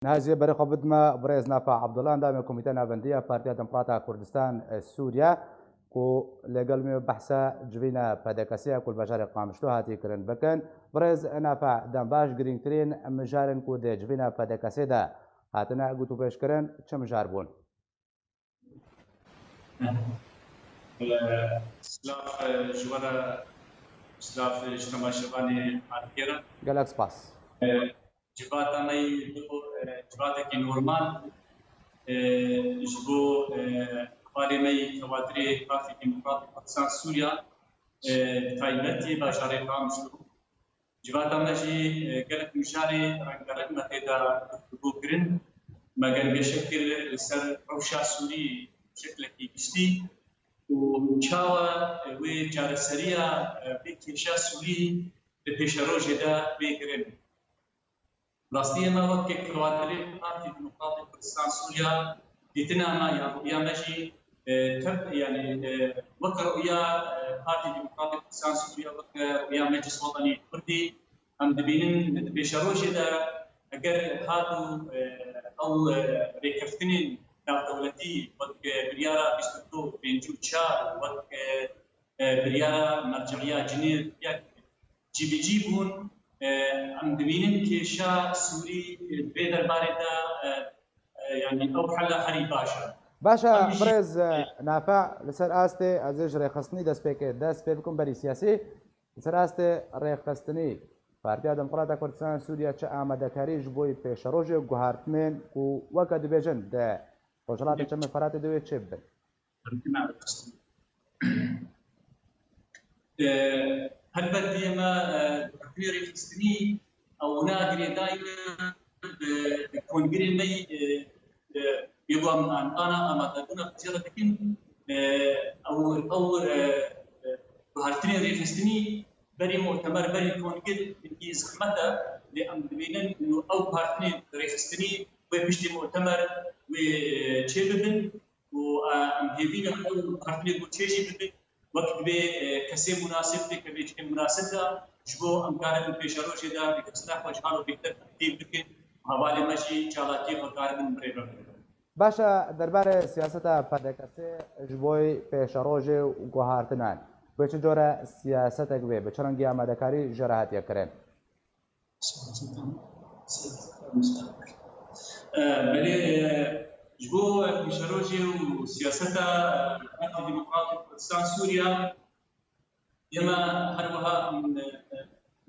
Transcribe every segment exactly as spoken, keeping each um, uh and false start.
Niha jî berê xwe bidime birêz Nafa Abdullah, endamê Komîteya Navendî ya Partiya Demokrata Kurdistan, e, Sûriye, ku lêgel me behsa civîna P D K S ya ku li bajarê Qamişlo hatiye kirin bikin. Birêz Nafa, dem baş, girîngtirîn mijarên ku di civîna P D K S de hatine gotûbêjkirin çi mijar bûn? Silav, e, ji we re, silav, e, ji temaşevanê Artêra. Gelek spas. E, civata me yî bû, e, civatekî normal, e, ji bo, e, hevalê me yî xewatirê Partî Demokratîk Kurdistan Sûriya, e, bi taybetî bajarê Qamişlo. Civata me jî, e, gelek mijarê rengereng me tê de guftûgo kirin. Me gengeşe kir li ser rewşa Sûrî şeklekî giştî û çawa, e, wê çareseriya, e, vê kêşa Sûrî di pêşerojê de bê kirin. Rastiyê me wek xewatirê Partî Demokratîk Kurdistan Sûriya, dîtina me ya rûya me jî, e, tev, yanî, e, wek rûya, e, Partî Demokratîk Kurdistan Sûriya, wek rûya Meclis Wetanî Kurdî, em dibînin di pêşerojê de eger hatû, e, ew, e, rêkeftinên navdewletî wek, e, biryara bîst û du pêncî û çar wek, e, e, biryara merceya Cinêv yek cîbicî bûn. E, em dibînin kêşa Sûrî, e, vê derbarê de, e, e, yanî ew hela herî baş e. Baş e, Em jî birêz, e, Nafe, li ser astê ez ê ji rêxistinî dest pê ke-, dest pê bikim berî siyasî. Li ser astê rêxistinî, Partiya Demokrata Kurdistan Sûriye çi amadekarî ji bo pêşerojê guhartinên ku weke dibêjin di Rojhilata Çemê Feratê de wê çê bibin? E, helbet dê me, e, rêxistinî ew wina girêdayî ne bi, bi kongirê me yî, e, e, yê ku em, em ana amadebûna xwe jê re dikin, e, ew, ew, e, e, guhartinê rêxistinî berî mutemer, berî kongir, hingî zehmet e, lê em dibînin û ew guhartinê rêxistinî wê piştî mutemer wê, e, çê bibin. û, e, em hêvî ne ew partnerê ku çê jî bibin, wek divê, e, kesê munasib tê, kesê munasib de, ji bo em karibin pêşerojê de rêxistina xwe ji halo bêhtir têr bikin û hevalê me jî çalakiyê xwe karibin bi rê ve bikin. Baş e, derbarê siyaseta P D K S ji bo pêşerojê û guhartinan, wê çi cure siyasetek bê, bi çi rengî amadekarî jê re hatiye kirin? E, belê, e, ji bo pêşerojê û siyaseta Partî Demokratîk Kurdistan Sûriya, yê me her wiha, em, e, e,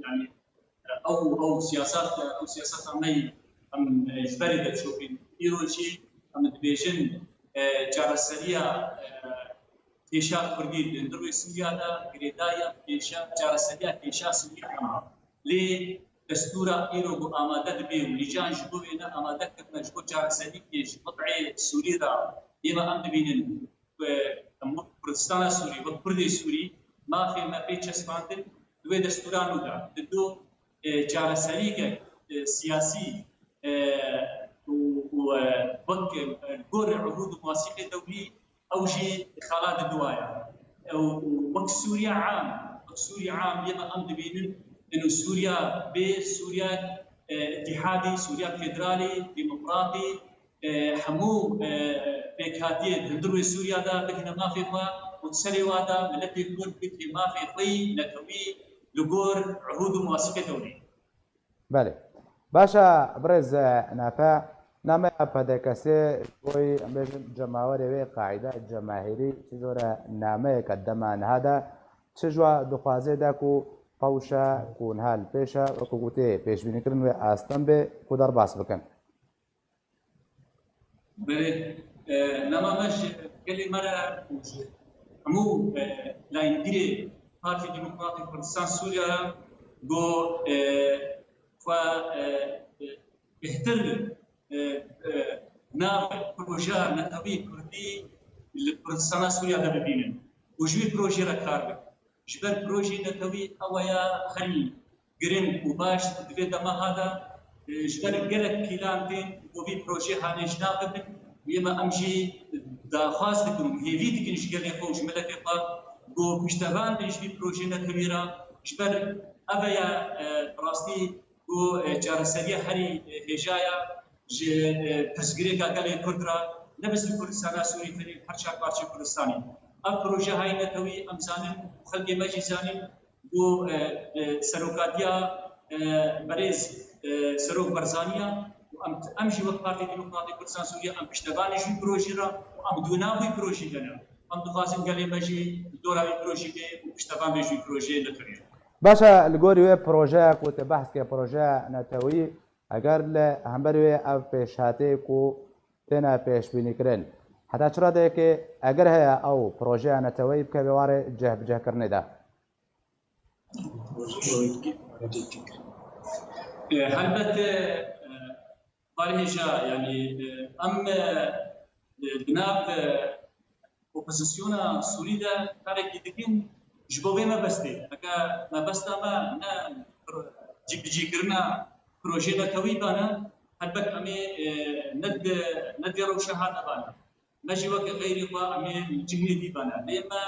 yanî, e, ew, ew siyasat, ew siyaseta me yî em, e, ji berê de dişopîn. Îro jî em dibêjin, e, çareseriya, e, kêşa Kurdî di hundir wê Sûriya de girêdayî ya kêşa, çareseriya kêşa Sûrî hema. Lê destûra îro ku amade dibe û lîcan ji bo wê ne amade kirine ji bo çareserîkê ji wez'ê Sûrî re, ême em dibînin ku em wek Kurdistana Sûrî, wek Kurdê Sûrî, mafê me pê çespandin di wê destûra nû de. Di do, e, çareserîkek, e, siyasî, e, û, û, e, wek, e, gor ehûd û muwasîqê dewlî, ew jî xala di duwaya. Ew wek Sûriya am, wek Sûriya am yê me em dibînin, ino Sûriya bê Sûriya, e, îtîhadî, Sûriya federalî, demokratî, e, hemû, e, pêkhatiyê di hundir wê Sûriya de bigihîne mafê xwe û di serê wa de miletê Kurd bigihîne mafê xwe yî netewî li gor ehûd û muwasîqê dewlî. Belê. Baş e, birêz Nafe, nameya P D K S ji bo, em bêjin, cemawerê wê, qaîda cemahîrî, çi jore nameyeke dema niha de, çi ji wa dixwaze de ku rewşa ku niha li pêş e, wekî gotê pêşbînîkirin wê astin be ku derbas bikin? Belê, e, nama me ji gelê me re û ji hemû, e, layîngirê Partî Demokratîk Kurdistan Sûriya re got, e, xwe, e, e, bêhtir, e, e, nav projeya netewî kurdî li Kurdistana Sûriya de bibînin û ji wî projeyê re kar bikin. Ji ber projeyê netewî ew ya herî giring û baş di vê dema ha de, e, ji ber gelek pîlan tên ku vî projeyê hanê ji nav bibin. Yê me em jî daxwaz dikin û hêvî dikin ji gelê xwe û ji miletê xwe ku piştevandin ji vî projeyê netewî re. Ji ber ev ya, e, bi rastî ku, e, çareseriya herî, e, hêja ya. ji, e, pirsgirêka gelê Kurd re, ne bes li Kurdistana Sûrî tenê, her çar parçeyê Kurdistanê. Ev proje hay netewî em zanin û xelkê me jî zanîn, ku, e, e, serokatiya, e, berêz, e, Serok Barzanî ye û em, em jî wek Partî Demokratîk Kurdistan Sûriye em piştevanê ji wî projê re û em di nav wî projê de ne. Em dixwazin gelê me jî li dora wî projê bê û piştevan bê ji wî projeyê li Tirkiye. Baş e, li gorî wê projeya ku te behs kir, projeya netewî, eger li hemberî wê ev pêşhatê ku têne pêşbînîkirin, heta çi radeyekê eger heye ew projeya neteweyî bikeve warê cihbicihkirinê de? E, helbet, e, Parêja, yanî, e, em, e, di nav, e, opozisyona Sûrî de karekî dikin ji bo vê mebestê. Heke mebesta me ne cîbicîkirina projeyê netewî bane, helbet em ê, e, ne di, ne di rewşa hate bane. Me jî weke xeyrî xwe em ê cihê dî bane. Lê me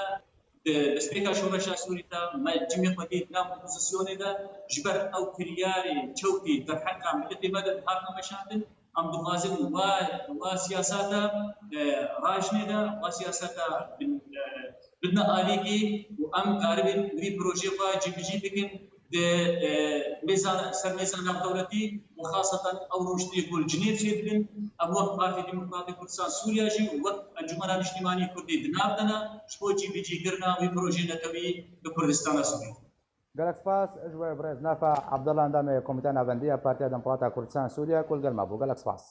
di destpêka şoreşa Sûrî de me cihê xwe dît nav opozisyonê de, ji ber ew kiryarê çewtî derheqa miletê me de dihatin meşandin. Em dixwazin wa, wa siyaseta, e, rajinê de, wa siyaseta bin, e, bidine alîkî û em karibin wî projeyê xwe cîbicî bikin. Di, e, mêza, ser mêza navdewletî û xaseten ew rûniştî ku li Cinêv çêdibin, em wek Partî Demokratîk Kurdistan Sûriye jî û wek Encûmena Niştîmanî Kurdî di nav de ne, ji bo cîbicîkirina wî projeyê netewî li Kurdistana Sûrî. Gelek spas ji we birêz Nafa Abdullah, endamê Komîteya Navendî ya Partiya Demokrata Kurdistan Sûriye ku li gel me bû. Gelek spas.